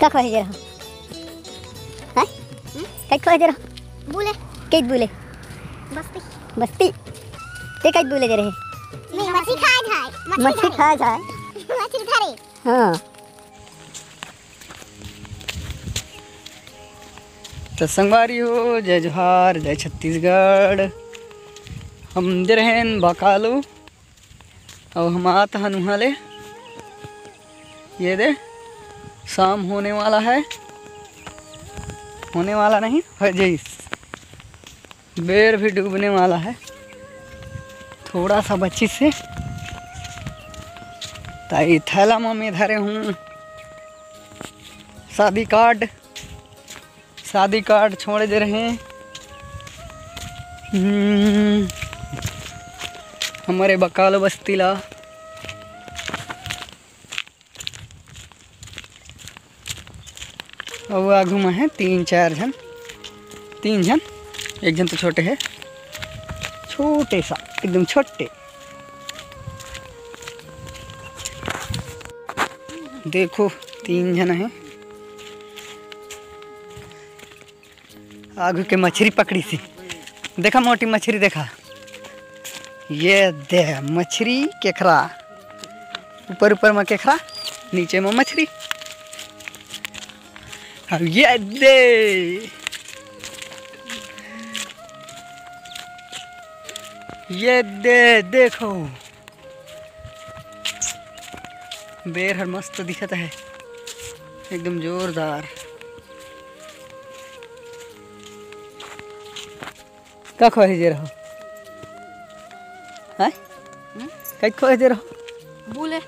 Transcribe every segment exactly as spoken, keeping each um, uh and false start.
का खोहे जे रहा? हैं? कई खोहे जे रहा? बुले। कई बुले? बस्ती। बस्ती? ते कई बुले जे रहे? नहीं, मछली खाए जाए। मछली मछली धरे। खाए जाए। मछली धरे। हाँ। तो संगवारी हो, जय जोहार, जय छत्तीसगढ़। हम दे रहेन बकालो, अउ हम आत हन उहाँ ले। ये दे, शाम होने वाला है, होने वाला नहीं, हो जाइस। बेर भी डूबने वाला है, थोड़ा सा बचिस हे। ताई थैला म मैं धरे हूँ शादी कार्ड, शादी कार्ड छोड़े दे रहे। हम्म, हमर बकालो बस्ती ला। अउ आगू में है तीन चार झन, तीन झन, एक झन तो छोटे है, छोटे सा, एकदम छोटे। देखो, तीन झन है। आगू के मछरी पकड़ी से। देखा मोटी मछरी, देखा। ये दे मछरी केकरा। ऊपर ऊपर में केकरा, नीचे में मछरी। अब ये दे। ये दे, देखो। बेर हर मस्त दिखत है, एकदम जोरदार। का खोहे जे रहो? हैं? हम्म? कई खोहे जे रहो? बुले।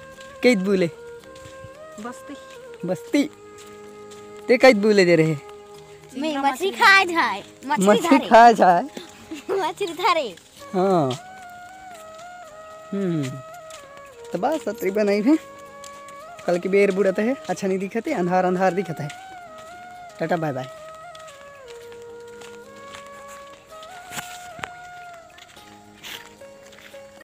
कई बुले? बस्ती। बस्ती? ते कई बुले जे रहे? मैं मछली खाए जाए। मछली मछली धरे। खाए जाए। मछली धरे। हाँ। हम्म। तो बस अतरी बनाई है। कल की बेर बुड़त है, अच्छा नहीं दिखत है, अंधार अंधार दिखत है। टाटा बाय बाय।